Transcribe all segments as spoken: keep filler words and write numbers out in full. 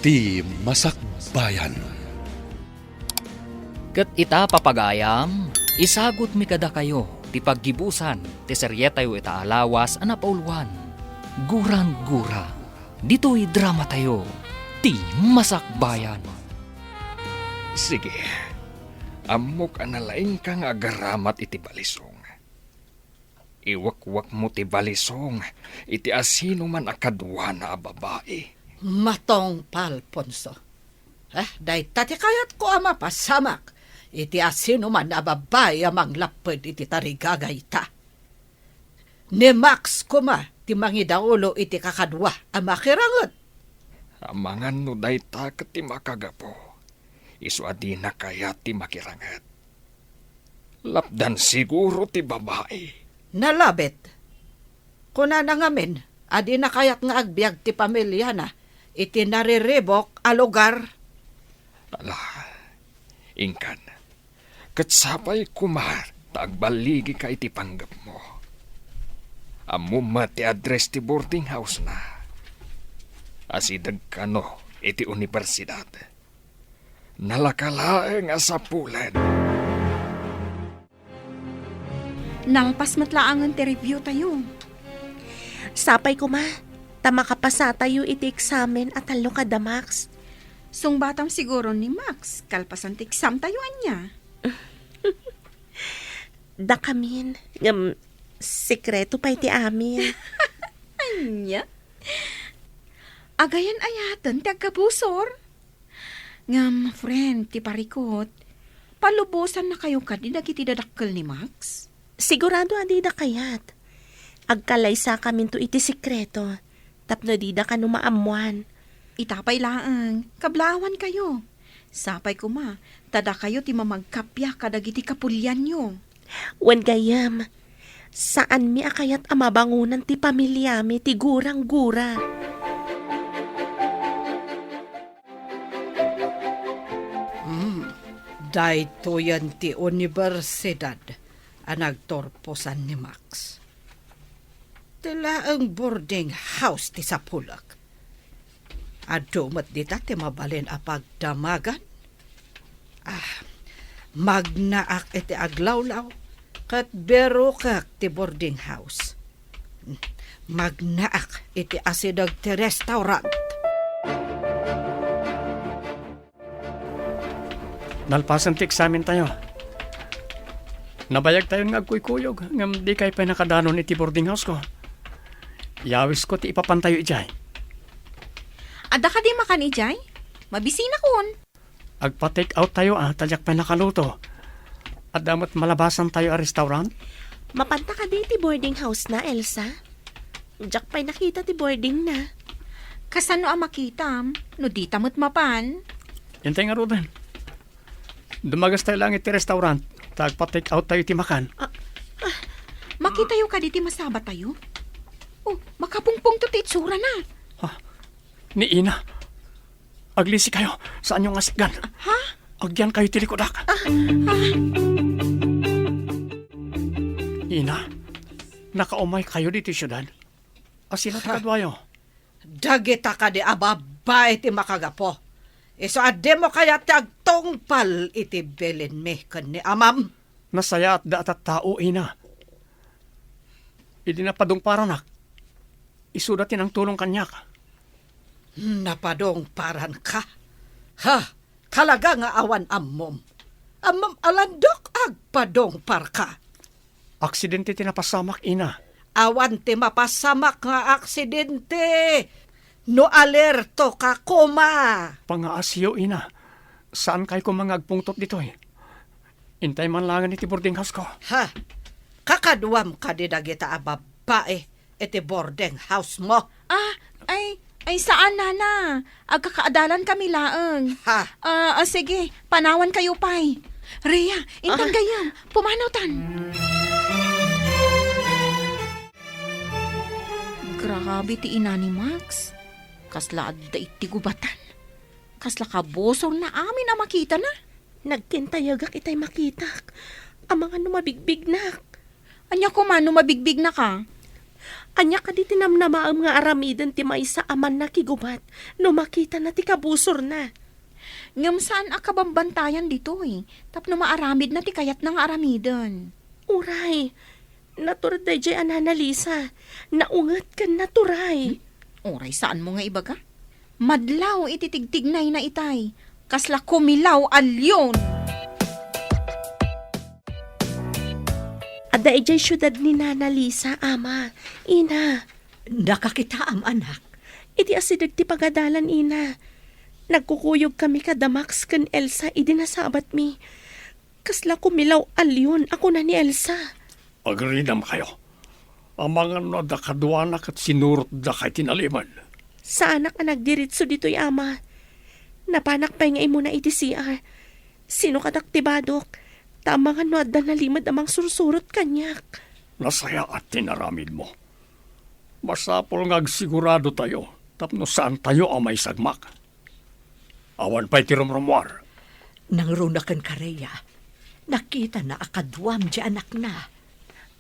Ti Masakbayan. Ket ita, papagayam, isagutmi kadakayo ti paggibusan ti serietayo ita a lawas a napauluan, Gurang-gura. Ditoy dramatayo, Ti Masakbayan. Sige, ammok a nalaingka nga agaramat iti balisong. Iwakwakmo ti balisong iti asinoman a kaduana a babai. Matungpal, Ponso. Eh, dayta ti kayatko a mapasamak iti asinoman a babai a manglapped iti tarigagayta. Ni Max koma ti mangidaulo iti kakadua a makiranget. Amangan no dayta ket ti makagapu, isu a dina kayat ti makiranget. Lapdan siguro ti babai. Nalabit. Kunana ngamin a dina kayat nga agbiag ti pamiliana iti nariribuk a lugar. Ala, inkan, ket sapay koma ta agballigika iti panggepmo. Ammom met ti address ti boarding house-na. Asideg kano iti universidad. Nalaka laeng a sapulen. Nalpas met laengen ti review tayo. Sapay koma, ta makapasatayo iti eksamen a tallo kada Max. Sungbatam siguro ni Max, kalpasan ti exam tayo, ania? Dakamin, ngem sekreto pay ti amin. Ania? Agayan-ayaten ti agkabusor? Ngem, friend, ti parikut, palubosannakayo kadi dagiti dadakkel ni Max? Sigurado a dida kayat. Agkalaysakaminto iti sekreto, tapno dida kano maammoan. Ita pay laeng, kablaawankayo. Sapay koma, ta dakayo ti mamagkappia kadagiti kapulianyo. Wen gayyem, saanmi a kayat a mabangonan ti pamiliami ti gurang-gura. Hmm, daytoyen ti universidad a nagturposan ni Max. Ti laeng boarding house ti sapulek. Adu met dita ti mabalin a pagdamagan. Ah, magnaak iti aglawlaw ket birukek ti boarding house. Magnaak iti asideg ti restaurant. Nalpasen ti eksamen tayo. Nabayag tayon nga agkuykuyog, ngem dikay pay nakadanon iti boarding house ko. Yawisko ti ipapantayo idiay. Adda kadi makan idiay? Mabisinakon. Agpa-take out tayo, ah, ta diak pay nakaluto. Adda met malabasan tayo a restaurant? Mapanta kadi iti boarding house na, Elsa? Diak pay nakita ti boarding na. Kasano a makitam no dita met mapan? Intay ngaruden. Dumagas tayo lang iti restaurant, ta agpa-take out tayo iti makan. Ah, ah, makitayo kadi ti masaba tayo? Oh, makapungpungto ti itsura na. Ah, ni Ina. Aglisi kayo, saanyo nga sikgan. Ha? Agyan kayo ti likudak. Ah, ah. Ina, nakaumay kayo ditoy siudad? Asino ti Ha? kaduayo? Dagita kadi a babbai ti makagapu. Isu a dimo kayat ti agtungpal iti bilinmi ken ni amam. Nasayaat da a tattao, Ina. Idi napadungparanak, isuda ti nangtulong kaniak. Napadungparanka? Ha? Talaga nga awan ammom? Ammom a landok agpadungparka? Aksidente ti napasamak, Ina. Awan ti mapasamak nga aksidente no alertoka koma. Pangaasiyo, Ina. Saankay koma nga agpungtot ditoy. Intay man laengen iti boarding house ko. Ha? Kakaduam kadi dagita a babbai iti boarding house mo? Ah, ay, ay, saan, nana. Agkakaadalan kami laeng. Ha? Ah, ah, sige, panawan kayo pay. Rhea, intan Ah. gayam, pumanawtan. Grabe ti ina ni Max. Kasla adda iti gubatan. Kasla kabusor na amin a makita na. Nagkintayagak itay makitak. Amangan no mabigbignak. Ania koma no mabigbigna ka? Ania kadi ti namnamaem nga aramiden ti maysa a mannakigubat no makitana ti kabusorna? Ngem saan a kabambantayan ditoy, tapno maaramidna ti kayatna nga aramiden. Uray, natured daydiay a Nana Lisa, naunget ken naturay. Hmm? Uray saanmo nga ibaga? Madlaw iti tigtignayna itay, kasla kumilaw a leon. Adda idiay siudad ni Nana Lisa, Ama, Ina. Nakakitaam, anak. Iti asideg ti pagadalan, Ina. Nagkukuyogkami kada Max ken Elsa idi nasabatmi. Kasla kumilaw a leon a kuna ni Elsa. Agridamkayo. Amangan no adda kaduana ket sinurotdaka iti nalimed. Saanak a nagdiritso ditoy, Ama. Napanak pay nga immuna iti C R. Sinokadak ti badok, ta amangan no adda nalimed a mangsursurot kaniak. Nasayaat ti naramidmo. Masapul nga agsiguradotayo tapno saantayo a maisagmak. Awan pay ti rumrumuar. Nangruna ken Karea, nakitana a kaduam ti anakna.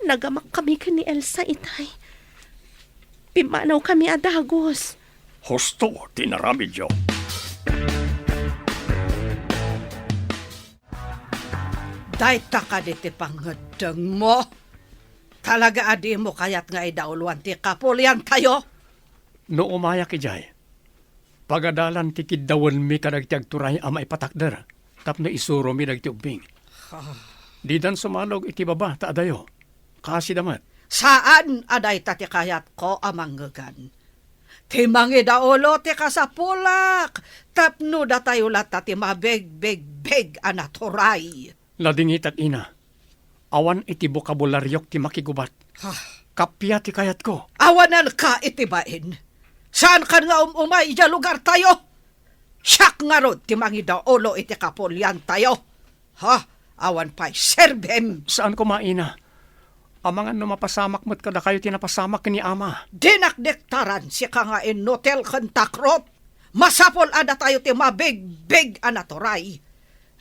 Nagamakkami ken ni Elsa itay. Pimmanawkami a dagus. Husto ti naramidyo. Dayta kadi ti pangngeddengmo? Talaga a dimo kayat nga idauloan ti kapuliantayo? No umayak idiay, pagadalan ti kiddawenmi kadagiti agturay a maipatakder tapno isuromi dagiti ubbing. Ah. Didan sumalog iti baba ta adayo. Kasida met. Saan a dayta ti kayatko a mangngegan. Ti mangidaulo ti kasapulak tapno datayo latta ti mabegbegbeg a naturay. Ladingitak, ina. Awan iti bokabulariok ti makigubat. Ha? Kappia ti kayatko. Awananka iti bain. Saankan nga um-umay idiay lugartayo. Siak ngarud ti mangidaulo iti kapuliantayo. Ha? Awan pay serbim. Saan koma, ina. Amangan no mapasamak met kadakayo ti napasamak ni ama. Dinak diktaran sika nga inutil ken takrot. Masapul a datayo ti mabigbig a naturay.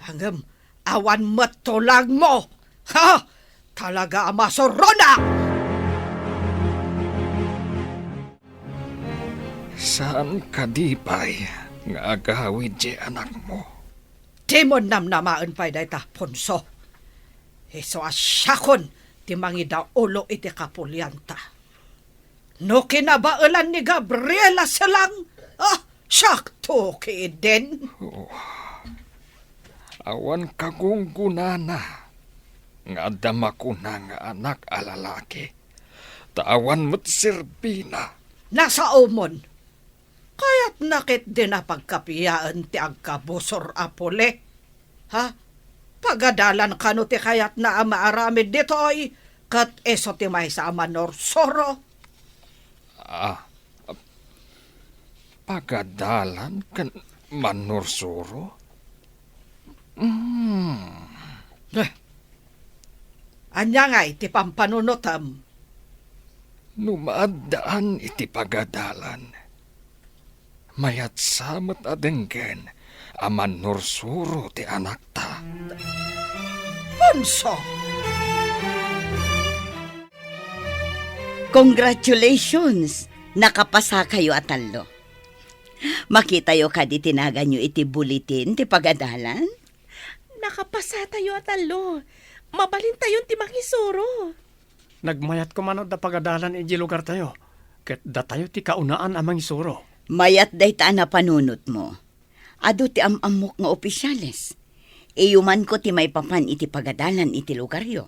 Ngem awan met tulagmo. Ha? Talaga a masuronak! Saan kadi pay nga agawid ti anakmo? Dimon namnamaen pay dayta, Ponso. Isu a siakon ti mangidaulo iti kapulianta. No kinabaelan ni Gabriela Selang, ah, siakto ketdin. Oh. Awan kagunggonana nga adda makuna nga anak a lalaki, ta awan met serbina. Nasaomon. Kayatna ketdin a pagkapiaen ti agkabusor a puli. Ha? Pagadalan kano ti kayatna a maaramid ditoy, ket isu ti maysa a manursuro? Ah, pagadalan ken manursuro? Hmm. Eh, ania ngay ti pampanunotem? No maaddaan iti pagadalan, mayat sa met a denggen a mannursuro ti anakta. Ponso! Congratulations! Nakapasakayo a tallo. Makitayo kadi ti naganyo iti bulletin ti pagadalan? Nakapasatayo a tallo. Mabalintayon ti mangisuro. Nagmayat koma no adda pagadalan idiay lugartayo, ket datayo ti kaunaan a mangisuro. Mayat dayta a napanunotmo. Adu ti am-ammok nga opisiales. Iyumanko ti maipapan iti pagadalan iti lugaryo.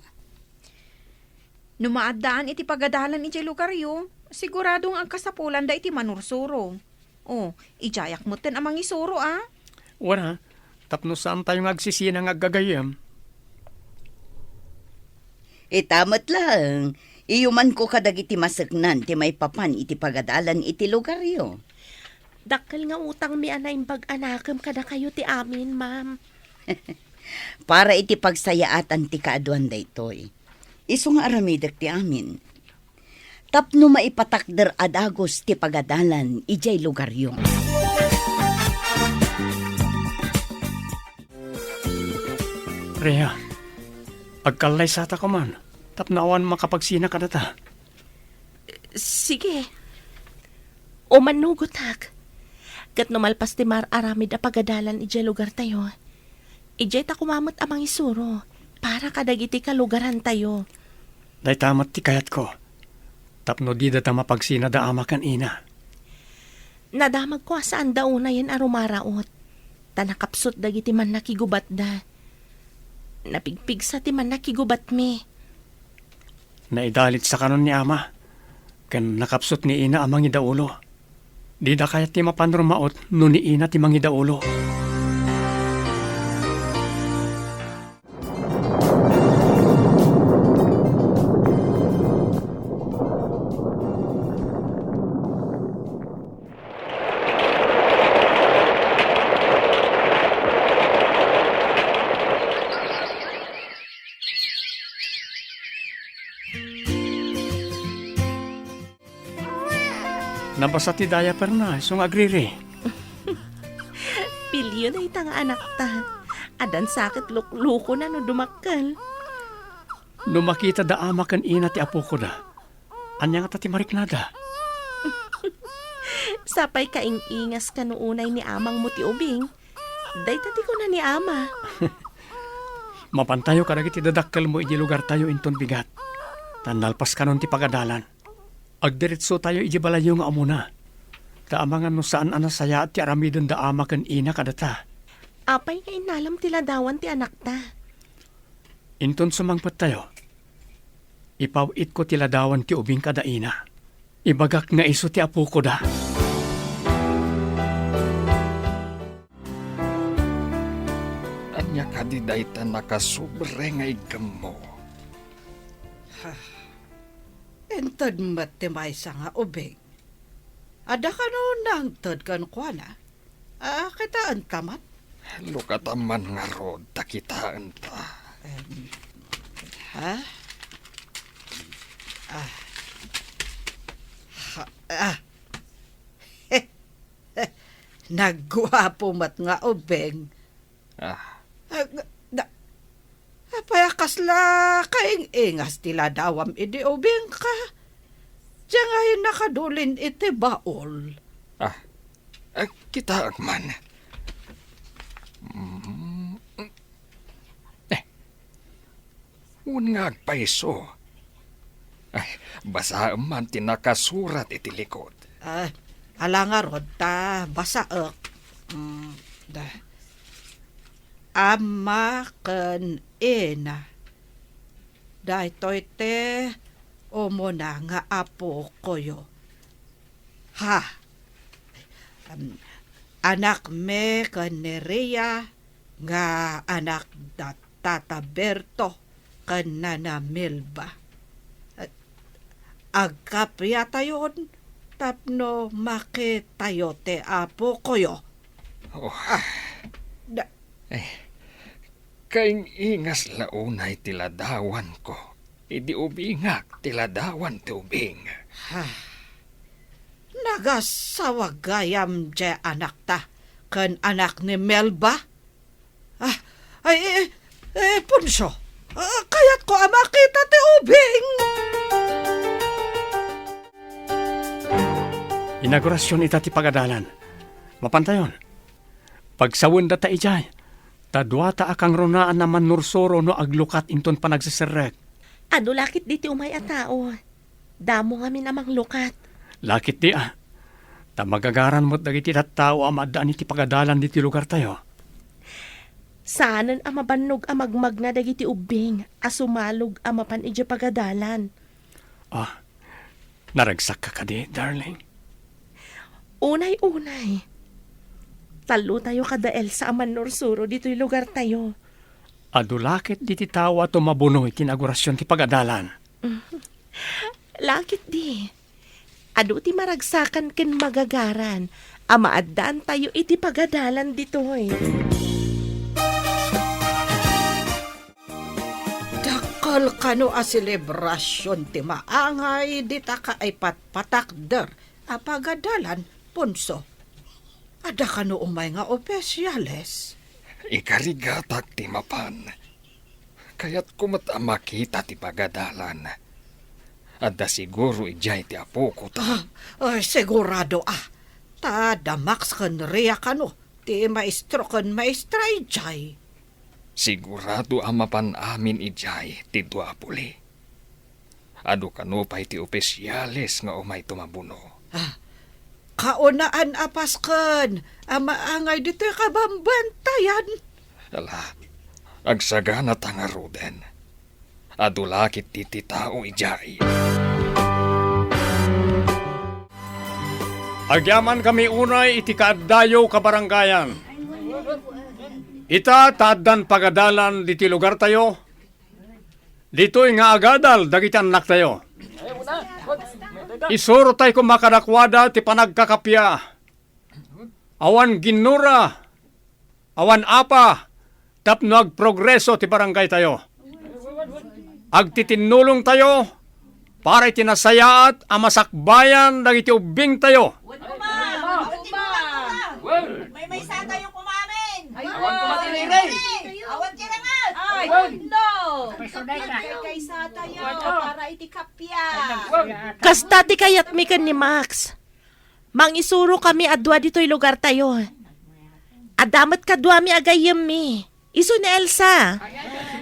No maaddaan iti pagadalan idiay lugaryo, sigurado nga agkasapulanda iti manursuro. Oh, idiayak metten a mangisuro, a? Wen a, tapno saantayo nga agsisina nga aggagayyem. Ita met laeng, iyumanko kadagiti maseknan ti maipapan iti pagadalan iti lugaryo. Dakkel nga utangmi a naimbag a nakem kadakayo ti amin, ma'am. Para iti pagsayaatan ti kaaduan daytoy. Isu nga aramidek ti amin. Tapno maipatakder a dagus ti pagadalan idiay lugaryo. Rhea, agkallaysata koman tapno awan makapagsina kadata. Sige. Umannugotak. Ket no malpas ti mar-aramid a pagadalan idiay lugartayo, idiay ta koma met a mangisuro para kadagiti kalugarantayo. Dayta met ti kayatko, tapno didata mapagsina da ama ken ina. Nadamagko a saanda unayen a rumaraot, ta nakapsut dagiti mannakigubatda. Napigpigsa ti mannakigubatmi. Naidalitsa kanon ni ama, ken nakapsut ni ina a mangidaulo. Dida kayat ti mapan rumaot no ni ina ti mangidaulo. Nabasa ti diaperna, isu nga agriri. Pilio dayta nga anakta. Addan sa ket luklukona no dumakkel. No makita da ama ken ina ti apokoda, ania ngata ti mariknada? Sapay kaing-ingas kano unay ni amangmo ti ubing. Dayta ti kuna ni ama. Mapantayo kadagiti dadakkelmo idiay lugartayo inton bigat. Ta nalpas kanon ti pagadalan. Agdiretsotayo idiay balayyo nga umuna. Ta amangan no saan a nasayaat ti aramiden da ama ken ina kadata. Apay nga innalam ti ladawan ti anakta? Inton sumangpettayo, ipaw-itko ti ladawan ti ubing kada ina. Ibagak nga isu ti apokoda. Ania kadi dayta nakasobre nga iggemmo? Inted met ti maysa nga ubing. Adda kano nangted kenkuana? Ah, kitaenta man. Lukata man ngarud ta kitaenta. Em, ha? Ah. Ha, ah. Nagguapo met nga ubing. Ah. Ah, nga, na, apay a kasla kaing-ingas ti ladawam idi ubingka? Diay nga nakadulin iti baol. Ah, ah, kitaek man. Mm. Eh, wen nga agpayso. Ay, basaem man ti nakasurat iti likod. Ah, ala ngarud ta basaek. Mm, da. Ama ken ina. Daytoy ti umuna nga apokoyo. Ha. Em, anakmi ken Nerea nga anak da Tata Berto ken Nana Melba. Agkappatayon tapno makitayo ti apokoyo. Oh. Ah, da- Eh, kaing-ingas la unay ti ladawanko. Idi ubingak ti ladawan ti ubing. Ha. Nagasawa gayam diay anakta ken anak ni Melba? Ah, ay, eh, eh, Ponso, ah, kayatko a makita ti ubing. Inaugurasion ita ti pagadalan. Mapantayon. Pagsawendata idiay, ta duata a kangrunaan a mannursuro no aglukat inton panagseserrek. Adu la ketdi ti umay a tao. Damo ngamin a manglukat. La ketdi a. Ta magagaran met dagiti tattao a maaddaan iti pagadalan ditoy lugartayo. Saanen a mabannog a magmagna dagiti ubbing a sumalog a mapan idiay pagadalan. Ah, naragsakka kadi, darling? Unay, unay. Tallotayo kada Elsa a mannursuro ditoy lugartayo. Adu la ketdi ti tao a tumabuno iti inaugurasion ti pagadalan. La ketdi. Adu ti maragsakan ken magagaran a maaddaantayo iti pagadalan ditoy. Dakkel kano a selebrasion ti maangay dita kaipatpatakder a pagadalan, Ponso. Adda kano umay nga opisyales? Ikarigatak ti mapan. Kayatko met a makita ti pagadalan. Adda siguro idiay ti apokota. Ah, ay, sigurado a. Ta adda Max ken Ria kano ti maestro ken maestra idiay. Sigurado a mapan amin idiay ti dua a puli. Adu kano pay ti opisiales nga umay tumabuno. Ah, kaunaan a pasken a maangay ditoy kabambantayan. Ala, agsaganata ngaruden. Adu la ketdi ti tao idiay. Agyamankami unay iti kaaddayo, kabarangayan. Ita ta addan pagadalan ditoy lugartayo, ditoy nga agadal dagiti annaktayo. Isurotay koma kadakuada ti panagkakappia. Awan ginnura, awan apa, tapno agprogreso ti barangaytayo. Agtitinnulongtayo para iti nasayaat a masakbayan dagiti ubbingtayo. Wen koma! Awan ti manguna! Maymaysatayo koma amin! Awan koma ti riri! Awan ti rangat! Ay, no! Kaykaysatayo para iti kappia! Kasta ti kayatmi ken ni Max. Mangisurokami a dua ditoy lugartayo. Adda met kaduami a gayyemmi. Isu ni Elsa.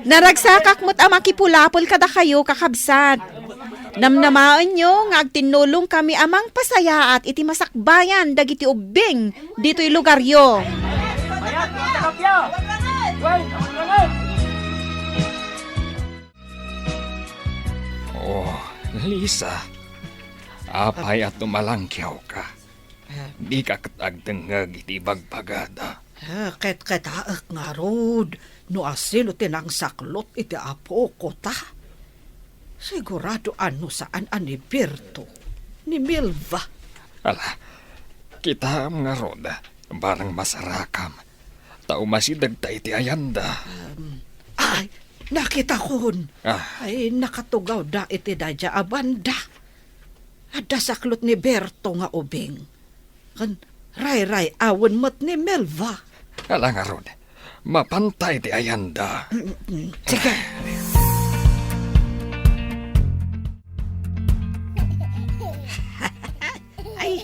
Naragsakak met a makipulapol kadakayo, kakabsat. Namnamaenyo nga agtinnulongkami a mangpasayaat iti masakbayan dagiti ubbing ditoy lugaryo. Oh, Lisa, apay a tumalangkiawka? Dika ket agdengngeg iti ibagbagada. Ah, ketketaek ngarud no asino ti nangsaklot iti apokota. Sigurado a no saan a ni Berto, ni Milva. Ala, kitaem ngarud, barang masarakam. Ta umasidegta iti ayanda. Um, ay, nakitakon. Ah. Ay, nakatugawda iti daydiay a banda. Adda saklot ni Berto nga ubing. Ken rayray-awen met ni Melva. Ala ngarud, mapanta iti ayanda. Mm, mm, sige. Ay,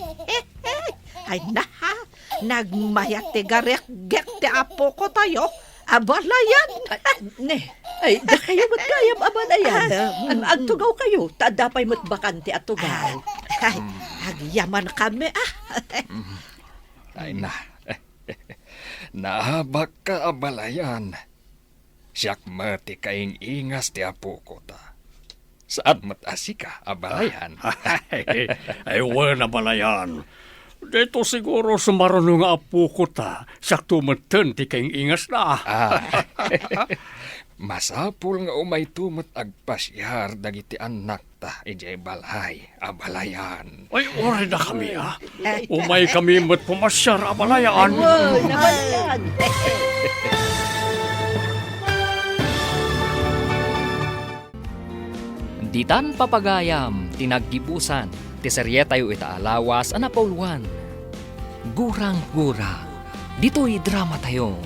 ay, na, ha? Nagmayat ti garikgik ti apokotayo. Abalayan. Ay, ne. Ay, dakayo met gayam abalayan. Ah, mm, mm. Agtugawkayo, ta adda pay met bakante a tugaw. Ay, agyamankami, ah. Ay na. Naabakka, abalayan. Siak met ti kaing-ingas ti apokota. Saan met a sika, abalayan. Ay, ay, wen, abalayan. Daytoy siguro sumaruno nga apokota, siakto metten ti kaing-ingasna. Ah. Masapul nga umayto met agpasiar dagiti annakta idiay balay, abalayan. Ay, uray dakami, ah. Umaykami met pumasiar, abalayan. Ay, wen, abalayan. Ditan papagayam ti naggibusan ti serietayo ita a lawas a napauluan, Gurang-gura. Ditoy dramatayo,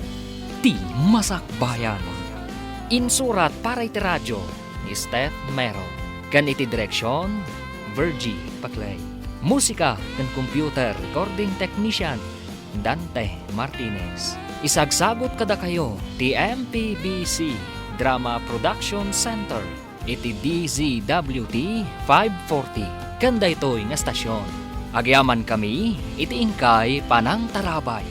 Ti Masakbayan. Insurat para iti radio ni Steph Mero, ken iti direksion, Virgie Paclay. Musika ken computer recording technician, Dante Martinez. Isagsagut kadakayo ti M P B C Drama Production Center iti D Z W T five forty ken daytoy nga stasyon. Agyamankami iti inkay panangtarabay.